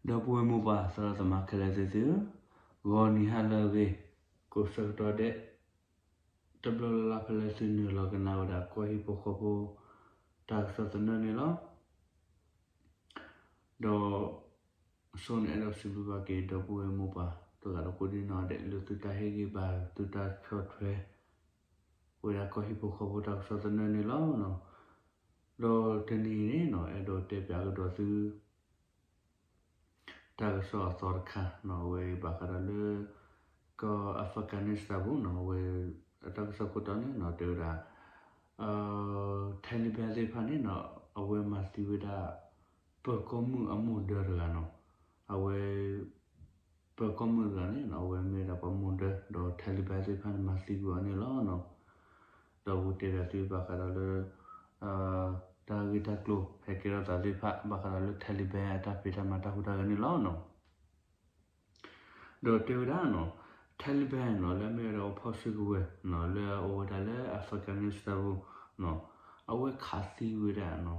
ဒီပုၢ်ဝဲၢ်မိၢ်ပၢ်သရၣ်သမါခဲလၢာ်သ့ၣ်သုဧၢ, ဂီၤနံၤဟါလၢအဂ့ၤ, ကိးဆၢကတီၢ်ဒဲး တဘျီလၢ်လၢ်ဖဲလၢသုနုာ်လီၤကနၣ်ဝဲဒၣ် ကီၢ်ဟံၣ်ဖိဃီဖိ တၢ်ကစီၣ်သနၢၣ်န့ၣ်လီၤ. ဒီး အဆိန့ၣ်အဲၣ်ဒိးစံးဘျုးဘၣ်က့ၤ ဒီပုၢ်ဝဲၢ်မိၢ်ပၢ် တဂၤဒီးကိးဒံနီၢ်ဒဲး လၢသုတၢ်ဟ့ၣ်ဂံၢ်ဘါ သုတၢ်ဆီၣ်ထွဲ ဝဲဒၣ်ကီၢ်ဟံၣ်ဖိဃီဖိတၢ်ကစီၣ်သနၢၣ်န့ၣ်လီၤ. ဒီးတနံၤအံၤန့ၣ်နီၤ အဲၣ်ဒိးတဲပၠးကဒီးသု တၢ်ကစီၣ်အသီတခါနီၤ အဝဲဘၣ်ဃးဒီးလၢ ကီၢ် Afghanistan ပူၤနီၤ အဝဲ အတၢ်ကစီၣ်ခိၣ်တီန့ၣ်နီၤ တဲဝဲဒၣ် Taliban သ့ၣ်တဖၣ်န့ၣ်နီၤ အဝဲမၤသံဝဲဒၣ် ပၢၤကီၢ်မုၣ်အမိၢ်ဒၢတဂၤနီၤ အဝဲ ပၢၤကီၢ်မုၣ်တဂၤန့ၣ်နီၤ အဝဲမ့ၢ်ဝဲဒၣ်ပှၤမိၢ်ဒၢ ဒီး Taliban သ့ၣ်တဖၣ်န့ၣ် မၤသံကွံာ်အီၤန့ၣ်လီၤ. ဒီးပကတဲဘၣ်သုဘၣ်ဃးဒီးလၢ တၢ်ဂ့ၢ်တၢ်ကျိၤဟဲကဲထီၣ်သးသ့ၣ်တဖၣ် ဘၣ်ဃးဒီးလၢ Taliban အတၢ်ဖံးတၢ်မၤတၢ်ဟူးတၢ်ဂဲၤန့ၣ်လီၤ. ဒီးတဲဝဲဒၣ်နီၤ Taliban နီၤ လၢအမ့ၢ်ဝဲဒၣ်ပှၤဖီၣ်စုကဝဲၤနီၤ လၢအအိၣ်ဝဲဒၣ်လၢ Afghanistan ပူၤနီၤ အဝဲခးသံဝဲဒၣ်နီၤ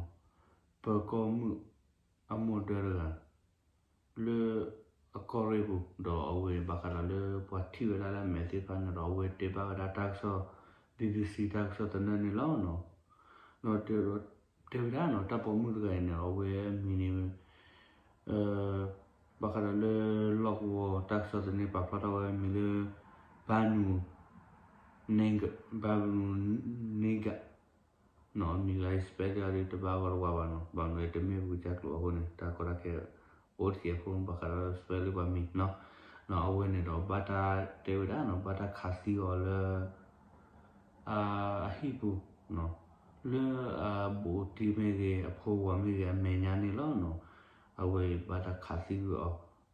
ပၢၤကီၢ်မုၣ်အမိၢ်ဒၢတဂၤ လၢအကီၢ်ရ့ၣ်ပူၤ ဒီးအဝဲဘၣ်ဃးဒီးလၢပှၤထံၣ်ဝဲဒၣ်လၢအမဲာ်သ့ၣ်တဖၣ်န့ၣ်ဒီး အဝဲတဲဘၣ်ဝဲဒၣ်တၢ်ကစီၣ် BBC တၢ်ကစီၣ်သနၢၣ်န့ၣ်လီၤ. ဒီးတဲဝဲဒၣ်နီၤ တၢ်ပိာ်မုၣ်တဂၤအံၤန့ၣ် အဝဲအမံၤန့ၣ် ဘၣ်ဃးဒီးလၢလီၢ်ကဝီၤတၢ်ကစီၣ်သနၢၣ် ပာ်ဖျါထီၣ်ဝဲအမံၤလၢ Banu Nega, Banu Nega နီၤ အမံၤတဂၤအံၤ spelling အီၤဒ်တဘၣ်ဂီၢ်တဝါဘၣ်နီၤ ဘၣ်မနုၤလဲၣ် တမ့ၢ်ပကစၢ်ကျိာ်အဃိန့ၣ် တၢ်ကီတၢ်ခဲအိၣ်တက့ၢ်အဃိ ဘၣ်ဃးဒီး spelling ပှၤမံၤနီၤ အဝဲန့ၣ်ဒီးဘၣ်တၢ်တဲဝဲဒၣ်နီၤ ဘၣ်တၢ်ခးသံအီၤလၢ အဟံၣ်ပူၤ လၢအဘူးတံၢ်မ့ၢ်ဂ့ၤ အဖိဝၤမ့ၢ်ဂ့ၤ အမဲာ်ညါန့ၣ်လီၤနီၤ အဝဲဘၣ်တၢ်ခးသံကွံာ်အီၤ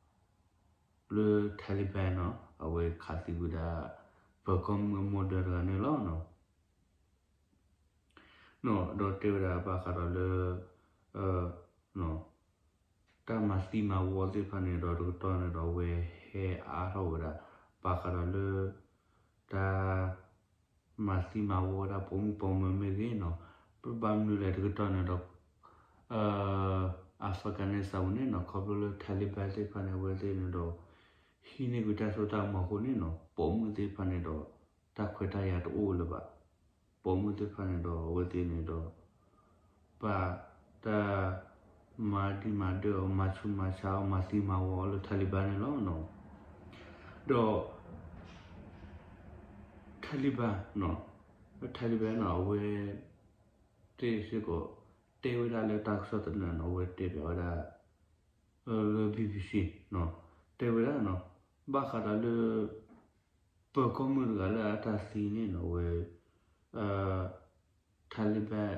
လၢ Taliban နီၤ အဝဲခးသံကွံာ်ဒၣ် ပၢၤကီၢ်မုၣ်အမိၢ်ဒၢတဂၤန့ၣ်လီၤနီၤ. ဒီးတဲဝဲဒၣ်ဘၣ်ဃးဒီးလၢ တၢ်မၤသံမၤဝီသ့ၣ်တဖၣ်န့ၣ်ဒီး တကတီၢ်န့ၣ်ဒီး အဝဲဟဲအါထီၣ်ဝဲဒၣ် ဘၣ်ဃးဒီးလၢ တၢ် မၤသံမၤဝီဝဲဒၣ်ပိာ်မုၣ်ပိာ်မၢၤမ့ၢ်ဂ့ၤနီၤ, ဘၣ်မနုၤလဲၣ်တကတီၢ်န့ၣ်ဒီး Afghanistan ပူၤန့ၣ်နီၤ ခီဖျိလၢ Taliban သ့ၣ်တဖၣ်န့ၣ် အဝဲသ့ၣ်န့ၣ်ဒီး ဟံးန့ၢ်ကွံာ်တၢ်စိတၢ်ကမီၤအဃိန့ၣ်နီၤ ပိာ်မုၣ်သ့ၣ်တဖၣ်န့ၣ်ဒီး တၢ်ခွဲးတၢ်ယာ်တအိၣ်လၢၤဘၣ်. ပိာ်မုၣ်သ့ၣ်တဖၣ်န့ၣ်ဒီး အဝဲသ့ၣ်န့ၣ်ဒီး ဘၣ်တၢ် မၤဒံးမၤဒၢအီၤ မၤဆူးမၤဆါအီၤ မၤသံမၤဝီအီၤလၢ Taliban န့ၣ်လီၤ. ဒီး Taliban နီၤ, Taliban နီၤ အဝဲသ့ၣ်စ့ၢ်ကီး တဲဝဲဒၣ်လၢတၢ်ကစီၣ်သနၢၣ်နီၤ အဝဲတဲပၠးဝဲဒၣ် လၢ BBC နီၤ တဲဝဲဒၣ်နီၤ ဘၣ်ဃးဒီးလၢ ပၢၤကီၢ်မုၣ်တဂၤလၢအတၢ်သံန့ၣ်နီၤ အဝဲ Taliban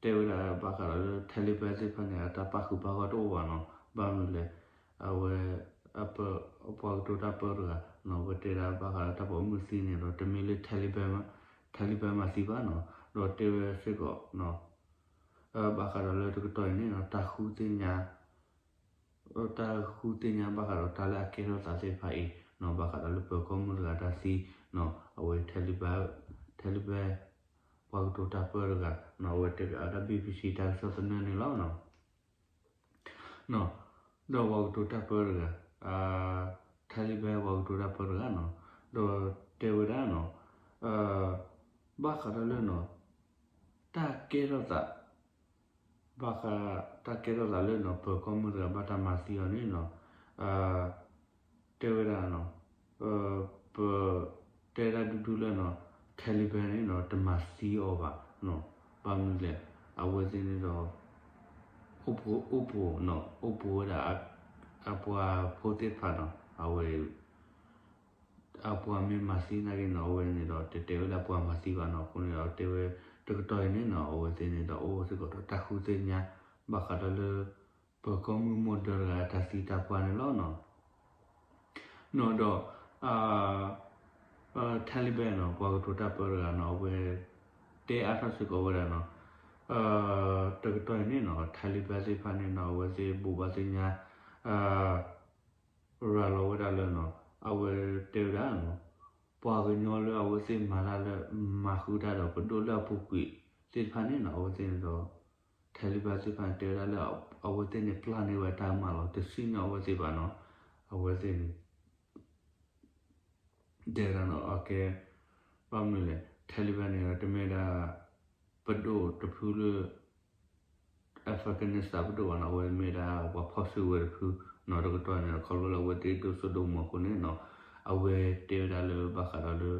တဲဝဲဒၣ်ဘၣ်ဃးဒီးလၢ Taliban သ့ၣ်တဖၣ်န့ၣ် အတၢ်ပာ်ဃုာ်ပာ်ဂီၢ်တအိၣ်ဘၣ်နီၤ. ဘၣ်မနုၤလဲၣ် အဝဲ အပၢၤ အပှၤကတိၤတၢ်ပၢတဂၤနီၤ အဝဲတဲဒၣ်ဘၣ်ဃးဒီးတၢ်ပိာ်မုၣ်သံန့ၣ်ဒီး တမ့ၢ်လၢ Taliban မၤသံဘၣ်နီၤ. ဒီးတဲဝဲစ့ၢ်ကီး ဘၣ်ဃးဒီးလၢတကတီၢ်အံၤန့ၣ်နီၤ တၢ်ဃုသ့ၣ်ညါ တၢ်ဃုသ့ၣ်ညါဘၣ်ဃးဒီးတၢ်လၢအကဲထီၣ်သးသ့ၣ်တဖၣ်အံၤနီၤ ဘၣ်ဃးဒီးလၢပၢၤကီၢ်မုၣ်တဂၤတၢ်သံနီၤ အဝဲ Taliban ပှၤကတိၤတၢ်ပၢတဂၤနီၤ အဝဲတဲပၠးဝဲဒၣ် BBC တၢ်ကစီၣ်သနၢၣ်န့ၣ်လီၤ. ဒီးပှၤကတိၤတၢ်ပၢတဂၤ Taliban ပှၤကတိၤတၢ်ပၢတဂၤနီၤ ဒီးတဲဝဲဒၣ်နီၤ ဘၣ်ဃးဒီးလၢနီၤ တၢ်ကဲထီၣ်သး ဘၣ်ဃးတၢ်ကဲထီၣ်သးလၢနီၤ ပၢၤကီၢ်မုၣ်တဂၤဘၣ်တၢ်မၤသံအီၤန့ၣ်နီၤ တဲဝဲဒၣ်နီၤ ပ တဲဒၣ်ဒူဒူလၢနီၤ Taliban န့ၣ်နီၤ တမၤသံအီၤဘၣ်နီၤ. ဘၣ်မနုၤလဲၣ် အဝဲသ့ၣ်န့ၣ်ဒီး အိၣ်ပူၤ အိၣ်ပူၤနီၤ အိၣ်ပူၤဝဲဒၣ် အပှၤဖိသ့ၣ်တဖၣ်နီၤ အဝဲ အပှၤမ့ၢ်မၤသံနာ်က့နီၤ အဝဲန့ၣ်ဒီး တတဲဝဲလၢအပှၤမၤသံဘၣ်နီၤ. အဃိန့ၣ်ဒီး တဲဝဲတကတီၢ်အံၤန့ၣ်နီၤ အဝဲသ့ၣ်န့ၣ်ဒီး အိၣ်စ့ၢ်ကီးဒီးတၢ်ဃုသ့ၣ်ညါ ဘၣ်ဃးဒီးလၢ ပၢၤကီၢ်မုၣ်မိၢ်ဒၢတဂၤအတၢ်သံတၢ်ပှၢ်န့ၣ်လီၤနီၤ. နီၤဒီး Taliban နီၤ ပှၤကတိၤတၢ်ပၢတဂၤနီၤ အဝဲ တဲအါထီၣ်စ့ၢ်ကီးဝဲဒၣ်နီၤ တကတီၢ်အံၤန့ၣ်နီၤ Taliban သ့ၣ်တဖၣ်န့ၣ်နီၤ အဝဲသ့ၣ်ဘိးဘၣ်သ့ၣ်ညါ ရၤလီၤဝဲဒၣ်လၢနီၤ အဝဲတဲဝဲဒၣ်နီၤ ပှၤကညီလၢအဝဲသ့ၣ်မၤတၢ်လၢ မၤဃုာ်တၢ်ဒီးပဒိၣ်လၢအပူၤကွံာ်သ့ၣ်တဖၣ်န့ၣ်နီၤ အဝဲသ့ၣ်န့ၣ်ဒီး Taliban သ့ၣ်တဖၣ်န့ၣ် တဲဝဲဒၣ်လၢ အဝဲသ့ၣ်န့ၣ် ပျၢ်န့ၢ်ဝဲတၢ်ကမၣ်လီၤ, တစံၣ်ညီၣ်အဝဲသ့ၣ်ဘၣ်နီၤ. အဝဲသ့ၣ်န့ၣ် တဲဒၣ်နီၤ အကဲ ဘၣ်မနုၤလဲၣ် Taliban န့ၣ်ဒီး တမ့ၢ်ဒၣ် ပဒိၣ်တဖုလၢ Afghanistan ပဒိၣ်ဘၣ်နီၤ, အဝဲမ့ၢ်ဒၣ်ပှၤဖီၣ်စုကဝဲၤတဖုနီၤ. တကတီၢ်န့ၣ်ဒီး ခီဖျိလၢအဝဲသ့ၣ်ဒိၣ်စိဒိၣ်ကမီၤအဃိန့ၣ်နီၤ, အဝဲတဲဝဲဒၣ်လၢဘၣ်ဃးဒီးလၢ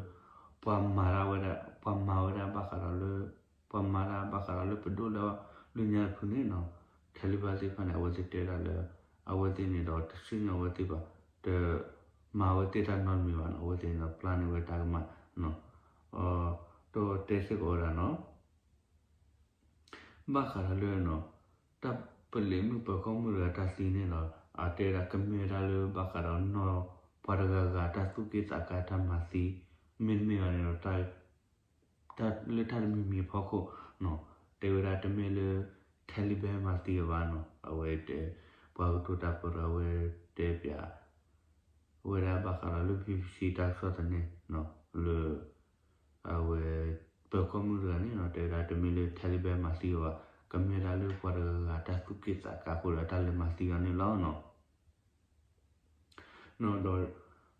ပှၤမၤတၢ်ဝဲဒၣ် ပှၤမၤဝဲဒၣ်ဘၣ်ဃးဒီးလၢ ပှၤမၤတၢ်ဘၣ်ဃးဒီးလၢပဒိၣ်လၢ လၢညါတဖုန့ၣ်နီၤ, Taliban သ့ၣ်တဖၣ်န့ၣ် အဝဲသ့ၣ်တဲဝဲဒၣ်လၢ အဝဲသ့ၣ်န့ၣ်ဒီး တစံၣ်ညီၣ်အဝဲသ့ၣ်ဘၣ်, တမၤဝဲသ့ၣ်တၢ်နီတမံၤဘၣ်နီၤ, အဝဲသ့ၣ်န့ၣ်ဒီး ပျၢ်န့ၢ်ဝဲတၢ်ကမၣ်နီၤ. ဒီးတဲစ့ၢ်ကီးဝဲဒၣ်နီၤ ဘၣ်ဃးဒီးလၢ တၢ်ပလံးမုၣ်ပၢၤကီၢ်မုၣ်တဂၤတၢ်သံန့ၣ်ဒီး အတဲဝဲဒၣ်ကမ့ၢ်ဝဲဒၣ်လၢဘၣ်ဃးဒီးနီၢ် ပှၤတဂၤဂၤတၢ်သူၣ်က့ၣ်သးကါတၢ်မၤသံ မ့တမ့ၢ်ဘၣ်န့ၣ်ဒီး တၢ် လၢတၢ်တမံၤမံၤအဖီခိၣ်နီၤ, တဲဝဲဒၣ်တမ့ၢ်လၢ Taliban မၤသံအီၤဘၣ်နီၤ. အဝဲတဲ ပှၤကတိၤတၢ်ဖိတဂၤ အဝဲတဲပၠး ဝဲဒၣ်ဘၣ်ဃးဒီးလၢ BBC တၢ်ကစီၣ်သန့နီၤ လၢ အဝဲ ပၢၤကီၢ်မုၣ်တဂၤန့ၣ်နီၤ တဲဝဲဒၣ်တမ့ၢ်လၢ Taliban မၤသံအီၤဘၣ်, ကမ့ၢ်ဒၣ်လၢပှၤတဂၤဂၤတၢ်သူၣ်က့ၣ်သးကါအဃိဒီး တၢ်လဲၤမၤသံအီၤန့ၣ်လီၤနီၤ. ဒီး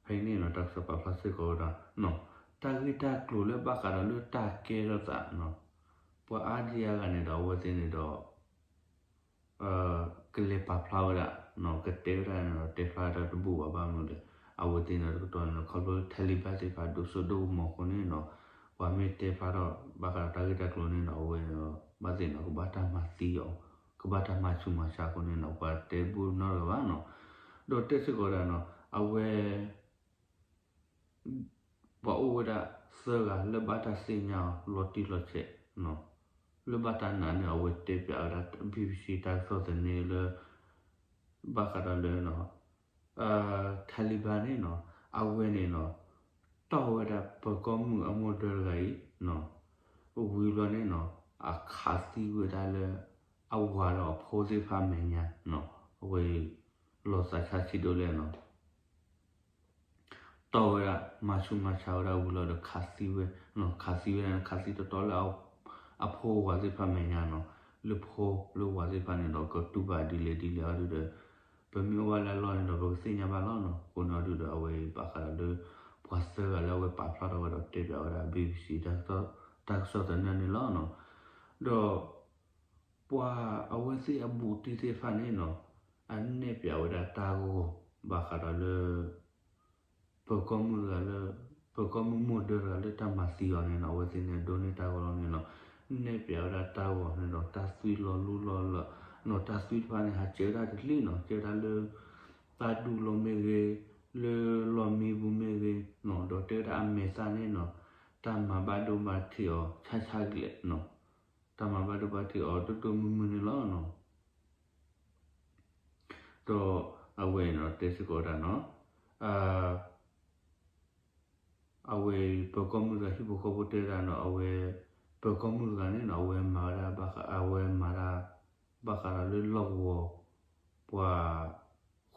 ဖဲအံၤန့ၣ်နီၤ တၢ်ကစီၣ်ပာ်ဖျါစ့ၢ်ကီးဝဲဒၣ် တၢ်ဂ့ၢ်တၢ်ကျိၤလၢဘၣ်ဃးဒီးလၢတၢ်ကဲထီၣ်သးနီၤ, ပှၤအါဒံအါဂၤန့ၣ်ဒီး အဝဲသ့ၣ်န့ၣ်ဒီး ကလဲၤပာ်ဖျါဝဲဒၣ်နီၤ, ကတဲဝဲဒၣ်န့ၣ်ဒီး တဲဖျါတၢ်တဘူၣ်ဘၣ်, ဘၣ်မနုၤလဲၣ် အဝဲသ့ၣ်န့ၣ်ဒီး တကတီၢ်န့ၣ်ဒီး ခီဖျိလၢ Taliban သ့ၣ်တဖၣ်ဒိၣ်စိဒိၣ်ကမီၤအဃိန့ၣ်နီၤ, ပှၤမ့ၢ်တဲဖျါထီၣ်ဘၣ်ဃးဒီးတၢ်ဂ့ၢ်တၢ်ကျိၤန့ၣ်ဒီး အဝဲဘၣ်သ့ၣ်နီၤ ကဘၣ်တၢ်မၤသံအီၤ, ကဘၣ်တၢ်မၤဆူးမၤဆါအဃိန့ၣ်နီၤ ပှၤတဲဘူၣ်နီတဂၤဘၣ်နီၤ. ဒီးတဲစ့ၢ်ကီးဝဲဒၣ်နီၤ အဝဲ ပှၤအိၣ်ဝဲဒၣ်သၢဂၤလၢဘၣ်တၢ်သ့ၣ်ညါအီၤလီၤတံၢ်လီၤဆဲး, လၢဘၣ်တၢ်နာ်န့ၣ် အဝဲတဲပၠးဝဲဒၣ် BBC တၢ်ကစီၣ်သန့လၢ ဘၣ်ဃးဒီးလၢ Taliban န့ၣ်နီၤ, အဝဲန့ၣ်နီၤ တီၢ်ဝဲဒၣ်ပၢၤကီၢ်မုၣ်အမိၢ်ဒၢတဂၤအံၤ ဝံၤဘျီန့ၣ်နီၤ အခးသံဝဲဒၣ်လၢ အဝၤဒီးအဖိသ့ၣ်တဖၣ်အမဲာ်ညါနီၤ, အဝဲအံၤ လီၤသးဆါဆံးဒိၣ်လဲၣ်နီၤ. တီၢ်ဝဲဒၣ် မၤဆူးမၤဆါဝဲဒၣ်ဝံၤလီၤဒီး ခးသံဝဲ, ခးသံဝဲဒၣ်န့ၣ် ခးသံတီတီလၢ အဖိဝၤသ့ၣ်တဖၣ်မဲာ်ညါနီၤ, လၢဖိလၢဝၤသ့ၣ်တဖၣ်န့ၣ်ဒီး ကတူၢ်ဘၣ်ဒ်လဲၣ်ဒ်လဲၣ်အီၤဒုဒီး ပမ့ၢ်အိၣ်ဘၣ်လၢအလီၢ်န့ၣ်ဒီး ပကသ့ၣ်ညါဘၣ်လီၤနီၤ. အဃိန့ၣ်အီၤဒုဒီး အဝဲအံၤဘၣ်ဃးဒီးလၢ ပှၤသၢဂၤလၢအဝဲပာ်ဖျါထီၣ်ဝဲဒီးတဲပၠးဝဲဒၣ် BBC တၢ်ကစီၣ်သန့န့ၣ်လီၤနီၤ. ဒီး ပှၤအဝဲသ့ၣ်အဘူးတံၢ်သ့ၣ်တဖၣ်န့ၣ်နီၤ အနဲၣ်ပၠးဝဲဒၣ်တၢ်ဂီၤ ဘၣ်ဃးဒီးလၢ ပၢၤကီၢ်မုၣ်တဂၤလၢ ပၢၤကီၢ်မုၣ်မိၢ်ဒၢတဂၤလၢတၢ်မၤသံအီၤန့ၣ်နီၤ အဝဲသ့ၣ်န့ၣ်ဒိးန့ၢ်တၢ်ဂီၤလီၤန့ၣ်နီၤ, နဲၣ်ပၠးဝဲဒၣ်တၢ်ဂီၤန့ၣ်ဒီး တၢ်သွံၣ်လီၤလူလီၤလၢာ်နီၤ, တၢ်သွံၣ်တဖၣ်န့ၣ် ဟးစဲးဝဲဒၣ်တလံနီၤ, စဲးဝဲဒၣ်လၢ တၢ်ဒူလီၤမ့ၢ်ဂ့ၤ, လၢလီၢ်မံပူၤမ့ၢ်ဂ့ၤနီၤ, ဒီးတဲဝဲဒၣ်အမဲာ်သၣ်န့ၣ်နီၤ, တၢ်မၤဘၣ်ဒိဘၣ်ထံးအီၤဆါဆါကလဲာ်နီၤ, တၢ်မၤဘၣ်ဒိဘၣ်ထံးအီၤဒိၣ်ဒိၣ်မုၢ်မုၢ်န့ၣ်လီၤနီၤ. ဒီးအဝဲအံၤနီၤ တဲစ့ၢ်ကီးဝဲဒၣ်နီၤ, အဝဲအံၤ ပၢၤကီၢ်မုၣ်တဂၤ ဟံၣ်ဖိဃီဖိတဲဒၣ်နီၤ, အဝဲ ပၢၤကီၢ်မုၣ်တဂၤန့ၣ်နီၤ အဝဲမၤဝဲဒၣ်ဘၣ်ဃး အဝဲမၤတၢ် ဘၣ်ဃးဒီးလၢလီၢ်ကဝီၤ ပှၤ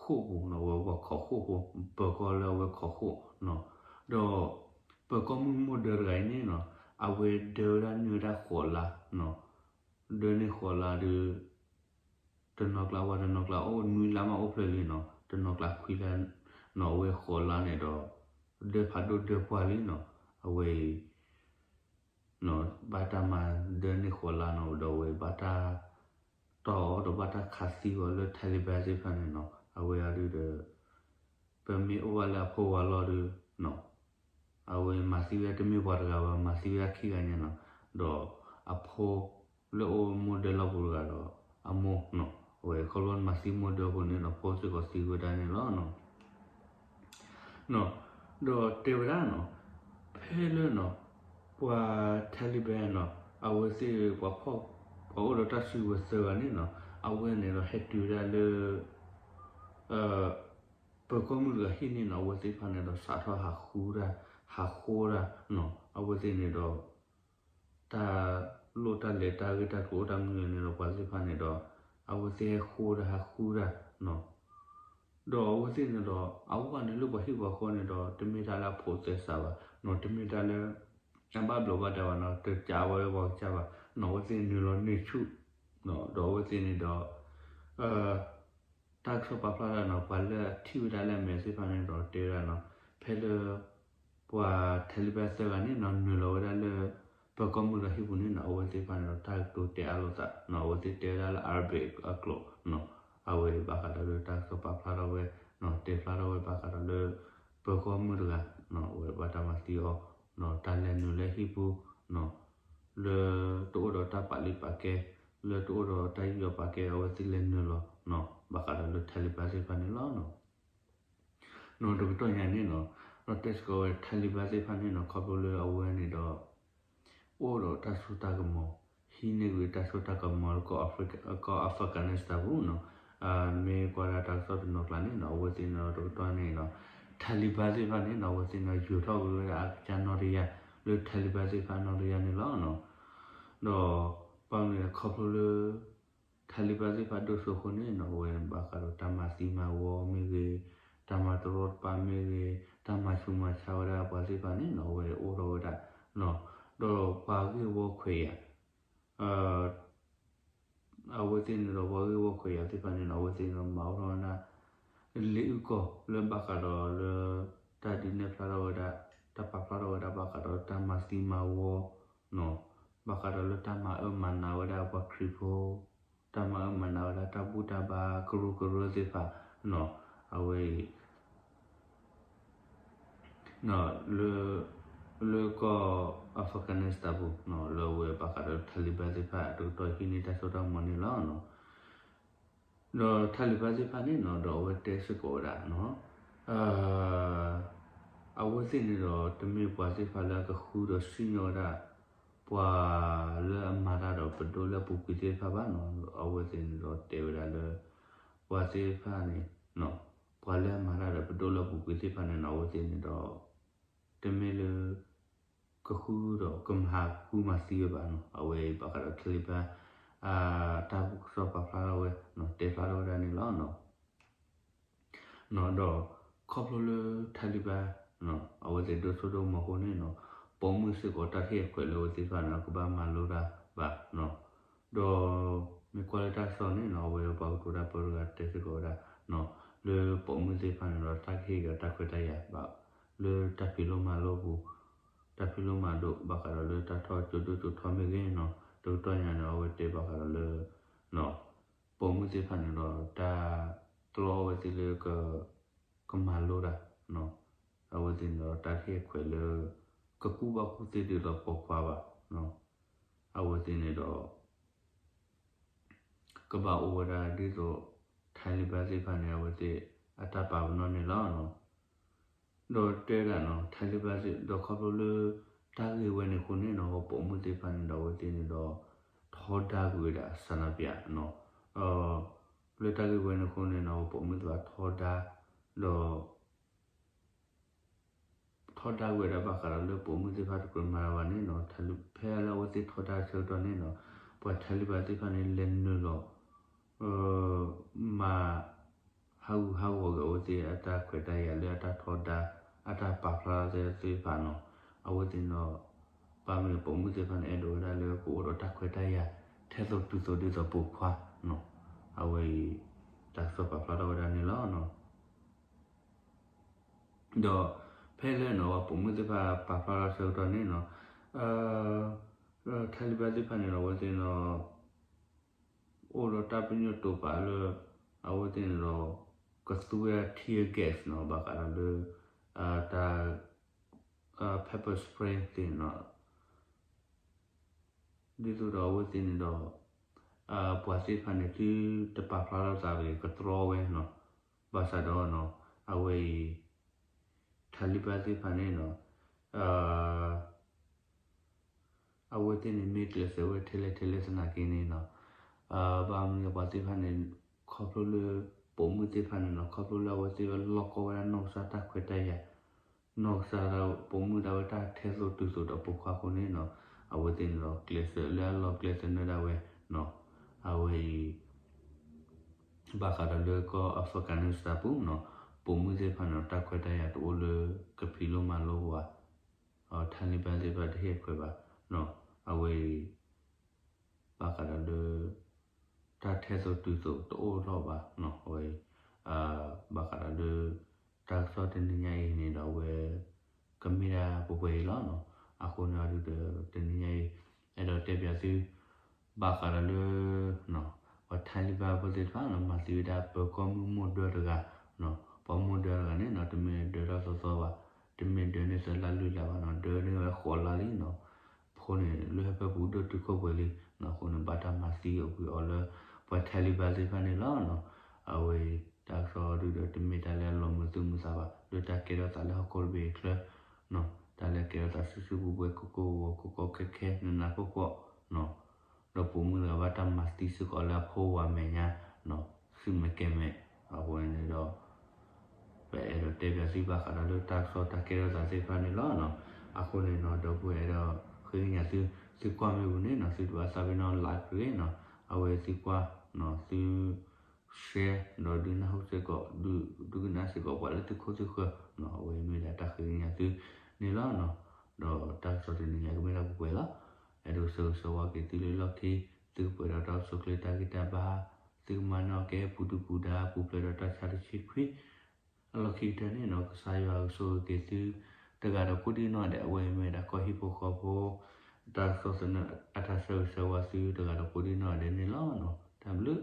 ဃိာ်ပူၤနီၤ, အဝဲပှၤခိးဃိာ်ဖိ, ပၢၤကီၢ်လၢအဝဲခိးဃိာ်နီၤ, ဒီး ပၢၤကီၢ်မုၣ်မိၢ်ဒၢတဂၤအံၤန့ၣ်နီၤ, အဝဲဒၢဝဲဒၣ်န့ၢ်ဝဲဒၣ်ဃိးလါနီၤ, ဒၢန့ၢ်ဃိးလါဒီး တနီၤကျါဝဲ တနီၤကျါအိၣ်နွံလါမးအိၣ်ဖျဲၣ်လံနီၤ, တနီၤကျါခွံလါနီၤ, အဝဲဃိးလါန့ၣ်ဒီး ဒၢဖးဒိၣ်ဒၢပှၢ်လံနီၤ, အဝဲအံၤ ဘၣ်တၢ်မၤဒၢန့ၢ်ဃိးလါနီၤ, ဒီးအဝဲဘၣ်တၢ် တီၢ်အီၤဒီးဘၣ်တၢ်ခးသံအီၤလၢ Taliban သ့ၣ်တဖၣ်န့ၣ်နီၤ, အဝဲအံၤဒုဒီး ပမ့ၢ်အိၣ်ဘၣ်လၢအဖိဝၤလီၤဒီး အဝဲမၤသံဝဲဒၣ်တမ့ၢ်ပှၤတဂၤဘၣ်, မၤသံဝဲဒၣ်ခံဂၤညါနီၤ, ဒီးအဖိလၢအိၣ်မိၢ်ဒၢလီၢ်ပူၤတဂၤဒီး အမိၢ်နီၤ, အဝဲခီဖျိမၤသံမိၢ်ဒၢအဃိန့ၣ်ဒီး ဖိစ့ၢ်ကီးသံဝဲဒၣ်န့ၣ်လီၤနီၤ. ဒီးတဲဝဲဒၣ်နီၤ, ဖဲလၢနီၤ ပှၤ Taliban နီၤ အဝဲသ့ၣ်ပှၤဖီၣ် ပှၤအိၣ်ဒီးတၢ်စုကဝဲၤသၢဂၤန့ၣ်နီၤ, အဝဲန့ၣ်ဒီးဟဲတုၤဝဲဒၣ်လၢ ပၢၤကီၢ်မုၣ်တဂၤဟံၣ်န့ၣ်နီၤ, အဝဲသ့ၣ်တဖၣ်န့ၣ်ဒီးစးထီၣ်ဟးဃူတၢ် ဟးဃိတၢ်နီၤ, အဝဲသ့ၣ်န့ၣ်ဒီး တၢ်လိၣ်တၢ်လဲၤတၢ်ဂ့ၢ်တၢ်ကျိၤအိၣ်တၢ်မနုၤန့ၣ်ဒီး ပှၤသ့ၣ်တဖၣ်န့ၣ်ဒီး အဝဲသ့ၣ်ဟဲဃိတၢ်ဟးဃူတၢ်နီၤ, ဒီးအဝဲသ့ၣ်န့ၣ်ဒီး အဝဲန့ၣ်လၢပှၤဟံၣ်ပှၤဃီန့ၣ်ဒီး တမ့ၢ်တၢ်လၢအဖိးသဲစးဘၣ်နီၤ, တမ့ၢ်တၢ်လၢ အဘၣ်ဘျီးဘၣ်ဒါဘၣ်နီၤ, တကးဝဲပှၤကစၢ်ဘၣ်နီၤ, အဝဲသ့ၣ်နုာ်လီၤန့ၢ်ဆူၣ် ဒီးအဝဲသ့ၣ်န့ၣ်ဒီး တၢ်ကစီၣ်ပာ်ဖျါလၢနီၤ ပှၤလၢအထံၣ်ဝဲဒၣ်လၢအမဲာ်သ့ၣ်တဖၣ်န့ၣ်ဒီးတဲဝဲဒၣ်နီၤ ဖဲလၢ ပှၤ Taliban သၢဂၤန့ၣ်နီၤ နုာ်လီၤဝဲဒၣ်လၢ ပၢၤကီၢ်မုၢ်တဂၤဟံၣ်ပူၤန့ၣ်နီၤ အဝဲသ့ၣ်တဖၣ်န့ၣ်ဒီး တၢ်ကတိၤတဲအါလိာ်သးနီၤ အဝဲသ့ၣ်တဲဝဲဒၣ်လၢ Arabic အကျိာ်နီၤ အဝဲဘၣ်ဃးဒီးလၢတၢ်ကစီၣ်ပာ်ဖျါထီၣ်ဝဲနီၤ တဲဖျါထီၣ်ဝဲဘၣ်ဃးဒီးလၢ ပၢၤကီၢ်မုၢ်တဂၤနီၤ အဝဲဘၣ်တၢ်မၤသံအီၤနီၤ တၢ်လဲၤနုာ်လၢဟံၣ်ပူၤနီၤ လၢတအိၣ်ဒီးတၢ်ပာ်လုၢ်ပာ်ကဲ လၢတအိၣ်ဒီးတၢ်ယူးယီၣ်ပာ်ကဲ အဝဲသ့ၣ်လဲၤနုာ်လီၤနီၤ ဘၣ်ဃးဒီးလၢ Taliban သ့ၣ်တဖၣ်န့ၣ်လီၤ. နီၤတကတီၢ်ညါန့ၣ်နီၤ ဒီးတဲစ့ၢ်ကီးဝဲ Taliban သ့ၣ်တဖၣ်န့ၣ်နီၤ ခီဖျိလၢအဝဲန့ၣ်ဒီး အိၣ်ဒီးတၢ်စိတၢ်ကမီၤ ဟံးန့ၢ်ကွံာ်တၢ်စိတၢ်ကမီၤလၢကီၢ် Afghanistan ပူၤနီၤ မ့ၢ်ကွၢ်ဒၣ်တၢ်ကစီၣ်တနီၤကျါန့ၣ်နီၤ အဝဲသ့ၣ်န့ၣ်ဒီးတကတီၢ်န့ၣ်နီၤ Taliban သ့ၣ်တဖၣ်န့ၣ်နီၤ အဝဲသ့ၣ်န့ၣ်ဒီး ယူာ်ထီၣ်ကွံာ်ဝဲဒၣ်အကစၢ်နီၣ်တယၢ် လၢ Taliban သ့ၣ်တဖၣ်နီၣ်တယၢ်န့ၣ်လီၤ. ဒီး ဘၣ်မနုၤလဲၣ်ခီဖျိလၢ Taliban သ့ၣ်တဖၣ်ဒိၣ်စိအဃိန့ၣ်နီၤ အဝဲဘၣ်ဃးဒီးတၢ်မၤသံမၤဝီမ့ၢ်ဂ့ၤ, တၢ်မၤတရီတပါမ့ၢ်ဂ့ၤ, တၢ်မၤဆူးမၤဆါဝဲဒၣ်ပှၤသ့ၣ်တဖၣ်န့ၣ်နီၤ အဝဲအိၣ်ထီၣ်ဝဲဒၣ်နီၤ, ဒီးပှၤဂ့ၢ်ဝီခွဲးယာ် အဝဲသ့ၣ်န့ၣ်ဒီးပှၤဂ့ၢ်ဝီခွဲးယာ်သ့ၣ်တဖၣ်န့ၣ်နီၤ အဝဲသ့ၣ်န့ၣ်ဒီးမၤအိၣ်ထီၣ်ဝဲဒၣ် လ့အုၣ်ကီၢ်လၢဘၣ်ဃးဒီးလၢ တၢ်ဒုးနဲၣ်ဖျါထီၣ်ဝဲဒၣ် တၢ်ပာ်ဖျါထီၣ်ဝဲဒၣ်ဘၣ်ဃးဒီးတၢ်မၤသံမၤဝီနီၤ, ဘၣ်ဃးဒီးလၢတၢ်မၤအၢမၤနးဝဲဒၣ်ပှၤခရံာ်ဖိ, တၢ်မၤအၢမၤနးဝဲဒၣ်တၢ်ဘူၣ်တၢ်ဘါကရူၢ်ကရၢသ့ၣ်တဖၣ်နီၤ, အဝဲအံၤ လၢ လၢကီၢ် Afghanistan ပူၤနီၤ လၢအဝဲဘၣ်ဃးဒီး Taliban သ့ၣ်တဖၣ် တကတီၢ်ဟံးန့ၢ်တၢ်စိတၢ်ကမီၤန့ၣ်လီၤ. ဒီး Taliban သ့ၣ်တဖၣ်န့ၣ်နီၤ ဒီးအဝဲတဲစ့ၢ်ကီးဝဲဒၣ်နီၤ အဝဲသ့ၣ်န့ၣ်ဒီး တမ့ၢ်ပှၤသ့ၣ်တဖၣ်လၢအကဃုဒီးစံၣ်ညီၣ်ဝဲဒၣ် ပှၤလၢအမၤတၢ်ဒီးပဒိၣ်လၢအပူၤကွံာ်သ့ၣ်တဖၣ်ဘၣ်နီၤ, အဝဲသ့ၣ်န့ၣ်ဒီးတဲဝဲဒၣ်လၢ ပှၤသ့ၣ်တဖၣ်န့ၣ် ပှၤလၢအမၤတၢ်ဒီးပဒိၣ်လၢအပူၤကွံာ်သ့ၣ်တဖၣ်န့ၣ်နီၤ အဝဲသ့ၣ်န့ၣ်ဒီး တမ့ၢ်လၢ ကဃုဒီးကမၤဃူမၤသံဝဲဘၣ်နီၤ, အဝဲအံၤဘၣ်ဃးဒီး Taliban တၢ်ကစီၣ်ပာ်ဖျါထီၣ်ဝဲ တဲဖျါထီၣ်ဝဲဒၣ်န့ၣ်လီၤ. ဒီးခီဖျိလၢ Taliban အဝဲသ့ၣ်ဒိၣ်စိဒိၣ်ကမီၤအဃိန့ၣ်နီၤ, ပိာ်မုၣ်စ့ၢ်ကီးတၢ်ဟ့ၣ်အခွဲးလၢအဝဲသ့ၣ်တဖၣ်န့ၣ် ကဘၣ်မၤလိတၢ်ဘၣ်နီၤ, ဒီးမ့ၢ်ကွၢ်လၢတၢ်ကစီၣ်န့ၣ်နီၤ အဝဲပှၤကတိၤတၢ်ပၢတဂၤတဲစ့ၢ်ကီးဝဲဒၣ်နီၤ, လၢပိာ်မုၣ်သ့ၣ်တဖၣ်န့ၣ်ဒီး တၢ်ကဟ့ၣ်က့ၤတၢ်ခွဲးတၢ်ယာ်ဘၣ် လၢတၢ်ဖံးလိမၤလိပူၤ, တၢ်ဖံးလိမၤဒိးဘၣ်ဃးဒီးလၢတၢ်ထီၣ်ကၠိဒိၣ်ကၠိထီမ့ၢ်ဂ့ၤနီၤ, တကတီၢ်ညါန့ၣ် အဝဲတဲဘၣ်ဃးဒီးလၢ ပိာ်မုၣ်သ့ၣ်တဖၣ်န့ၣ်ဒီး တၢ်တြီအဝဲသ့ၣ်လၢ ကမၤလိတၢ်, အဝဲသ့ၣ်န့ၣ်ဒီး တၢ်ဟ့ၣ်ခွဲးလၢ ကကူၣ်ဘၣ်ကူၣ်သ့ဒ်သိးပိာ်ခွါဘၣ်, အဝဲသ့ၣ်န့ၣ်ဒီး ကဘၣ်အိၣ်ဝဲဒၣ်ဒ်သိး Taliban သ့ၣ်တဖၣ်န့ၣ် အဝဲသ့ၣ်အတၢ်ပာ်ပနီၣ်န့ၣ်လီၤ. ဒီးတဲဒၣ်နီၤ Taliban သ့ၣ် ဒီးခီဖျိလၢ တၢ်ဂ့ၢ်ဝဲန့ၣ်အဃိန့ၣ်နီၤ ပိာ်မုၣ်သ့ၣ်တဖၣ်န့ၣ်ဒီး အဝဲသ့ၣ်န့ၣ်ဒီး ထီဒါကွံာ်ဝဲဒၣ် ဆန္ဒပြ နီၤ, လၢတၢ်ဂ့ၢ်ဝဲန့ၣ်အဃိန့ၣ်နီၤ ပိာ်မုၣ်သ့ၣ်တဖၣ်ထီဒါ ဒီး ထီဒါကွံာ်ဝဲဒၣ်ဘၣ်ဃးဒီးလၢပိာ်မုၣ်သ့ၣ်တဖၣ်တကြၢးမၤတၢ်ဘၣ်န့ၣ်နီၤ, ဖဲလၢအဝဲသ့ၣ်ထီဒါဆၢကတီၢ်န့ၣ်နီၤ ပှၤ Taliban သ့ၣ်တဖၣ်န့ၣ် လဲၤနုာ်လီၤ မၤ ဟးဂူာ်ဟးဂီၤက့ၤအဝဲသ့ၣ်အတၢ်ခွဲးတၢ်ယာ်လၢအတၢ်ထီဒါ အတၢ်ပာ်ဖျါသ့ၣ်တဖၣ်နီၤ, အဝဲသ့ၣ်န့ၣ်ဒီး ဘၣ်မနုၤပိာ်မုၣ်သ့ၣ်တဖၣ်န့ၣ် အဲၣ်ဒိးဝဲဒၣ်လၢကအိၣ်ဒီးတၢ်ခွဲးတၢ်ယာ် ထဲသိးတုၤသိးဒ်သိးပိာ်ခွါနီၤ, အဝဲအံၤ တၢ်ကစီၣ်ပာ်ဖျါထီၣ်ဝဲဒၣ်န့ၣ်လီၤ. ဒီးဖဲလၢနီၤ ပှၤပိာ်မုၣ်သ့ၣ်တဖၣ်ပာ်ဖျါထီၣ်ဆၢကတီၢ်န့ၣ်နီၤ, Taliban သ့ၣ်တဖၣ်န့ၣ်ဒီး အဝဲသ့ၣ်န့ၣ်ဒီး အိၣ်ဒီးတၢ်ပညိၣ်တိာ်ပာ်လၢ အဝဲသ့ၣ်န့ၣ်ဒီး ကသူဝဲဒၣ် tear gas နီၤ ဘၣ်ဃးဒီးလၢ တၢ် pepper spray သ့ၣ်နီၤ, ဒ်သိးဒီးအဝဲသ့ၣ်န့ၣ်ဒီး ပှၤသ့ၣ်တဖၣ်န့ၣ် သုတပာ်ဖျါထီၣ်သးတဂ့ၤ ကတြီဝဲနီၤ, ဘၣ်ဆၣ်ဒီးနီၤ အဝဲအံၤ Taliban သ့ၣ်တဖၣ်န့ၣ်နီၤ အဝဲသ့ၣ်န့ၣ်မ့ၢ်ကျဲးစၢးဝဲထဲလဲၣ်ထဲလဲၣ်သနာ်က့န့ၣ်နီၤ, ဘၣ်မနုၤပှၤသ့ၣ်တဖၣ်န့ၣ် ခီဖျိလၢ ပိာ်မုၣ်သ့ၣ်တဖၣ်န့ၣ်နီၤ ခီဖျိလၢအဝဲသ့ၣ်ဝဲလီၢ်ကီဝဲဒၣ်နီၢ်ကစၢ်တၢ်ခွဲးတၢ်ယာ်, နီၢ်ကစၢ်ဒၣ်ပိာ်မုၣ်ဒၣ်ဝဲတၢ်ထဲသိးတုၤသိးဒီးပိာ်ခွါအဃိန့ၣ်နီၤ, အဝဲသ့ၣ်န့ၣ်ဒီးကျဲးစၢးလၢအလီၢ်ကျဲသနၢၣ်ဒၣ်ဝဲနီၤ, အဝဲအံၤ ဘၣ်ဃးဒီးလၢကီၢ် Afghanistan ပူၤနီၤ, ပိာ်မုၣ်သ့ၣ်တဖၣ်န့ၣ်ဒီး တၢ်ခွဲးတၢ်ယာ်တအိၣ်လၢကဖံးလိမၤလိပှၤ, Taliban သ့ၣ်တဖၣ်တဟ့ၣ်ခွဲးဘၣ်နီၤ, အဝဲအံၤ ဘၣ်ဃးဒီးလၢ တၢ်ထဲသိးတုၤသိးတအိၣ်ထီၣ်ဘၣ်နီၤ. အဝဲ ဘၣ်ဃးဒီးလၢ တၢ်ကစီၣ်တနံၤညါအံၤန့ၣ်ဒီး အဝဲ ကမ့ၢ်ဒၣ်ပှဲၤပှဲၤအံၤလီၤနီၤ. အဃိန့ၣ်ဒီး တနံၤညါအံၤ အဲၣ်ဒိးတဲပၠးသု ဘၣ်ဃးဒီးလၢ ပှၤထါလံဘၣ်ဖိသ့ၣ်တဖၣ်နီၤ မၤသံဝဲဒၣ်ပၢၤကီၢ်မုၣ်မိၢ်ဒၢတဂၤနီၤ. ပှၤမိၢ်ဒၢတဂၤန့ၣ်နီၤ တမ့ၢ်ဒၢတၢ်သီသီဘၣ်, တမ့ၢ်ဒၢန့ၢ်သၢလါလွံၢ်လါဘၣ်နီၤ, ဒၢန့ၢ်ဝဲဃိးလါလံနီၤ. ဖိန့ၣ် လၢဟၢဖၢပူၤဒိၣ်တုာ်ခိၣ်ပှဲၤလံနီၤ. အဃိန့ၣ် ဘၣ်တၢ်မၤသံအီၤကွံာ်အီၤလၢ ပှၤထါလံဘၣ်သ့ၣ်တဖၣ်န့ၣ်လီၤနီၤ. အဝဲ တၢ်ကစီၣ်ဒုဒီး တမ့ၢ်တၢ်လၢအလီၤမုာ်သူၣ်မုာ်သးဘၣ်, လၢတၢ်ကဲထီၣ်သးလၢဟီၣ်ခိၣ်တဘ့ၣ်အချၢနီၤ, တၢ်လၢကဲထီၣ်သးဆူၣ်ဆူၣ်ပူၤပူၤ ကိၢ်ကိၢ်ဂီၤဂီၤ ကီကီခဲခဲ နးနးဖှီၣ်ဖှီၣ်နီၤ, ဒီးပိာ်မုၣ်တဂၤဘၣ်တၢ်မၤသံစ့ၢ်ကီးလၢအဖိဝၤမဲာ်ညါနီၤ, ဆူၣ်မဲာ်ကဲမဲာ်, အဃိန့ၣ်ဒီး ပအဲၣ်ဒိးတဲပၠးသုဘၣ်ဃးဒီးလၢတၢ်ကစီၣ်တၢ်ကဲထီၣ်သးသ့ၣ်တဖၣ်န့ၣ်လီၤနီၤ. အဃိန့ၣ်နီၤ ဒီပုၢ်ဝဲၢ်အဲၣ်ဒိးဃ့ကညးသု, သုကွၢ်မ့ၢ်ပူၤန့ၣ်နီၤ သုတဘၣ်သးပ့ၤနီၣ် like တဂ့ၤနီၤ, အဝဲသုကွၢ်နီၤ သု share ဒီးဒုးနၢ်ဟူစ့ၢ်ကီး ဒုး ဒုးကနၣ်စ့ၢ်ကီးပှၤလၢသုခိၣ်သုဃၢၤနီၤ, အဝဲမ့ၢ်ဒၣ်တၢ်ဃ့ကညးသုန့ၣ်လီၤနီၤ. ဒီးတၢ်ကစီၣ်တနံၤညါကမ့ၢ်ဒၣ်ပှဲၤပှဲၤလီၤ. အဲၣ်ဒိးဆၢဂ့ၤဆၢဝါက့ၤသုလၢလီၢ်ခံ, သုကပှဲၤဒီးတၢ်အိၣ်ဆူၣ်အိၣ်ချ့တၢ်ဂံၢ်တၢ်ဘါ, သုကမၤနၢၤက့ၤပူၤဒုၣ်ပူၤဒါ ပူၤဖျဲးဒီးတၢ်ဆါတဆံခွံ အလီၢ်ခံကတၢၢ်န့ၣ်နီၤ ကစၢ်ယွၤကဆိၣ်ဂ့ၤက့ၤသု တဂၤဒီးကိးဒံနီၢ်ဒဲး အဝဲမ့ၢ်ဒၣ်ကီၢ်ဟံၣ်ဖိဃီဖိ တၢ်ကစီၣ်သနၢၣ် အတၢ်ဆၢဂ့ၤဆၢဝါသုတဂၤဒီးကိးဒံနီၢ်ဒဲးန့ၣ်လီၤနီၤ. တၢ်ဘျုး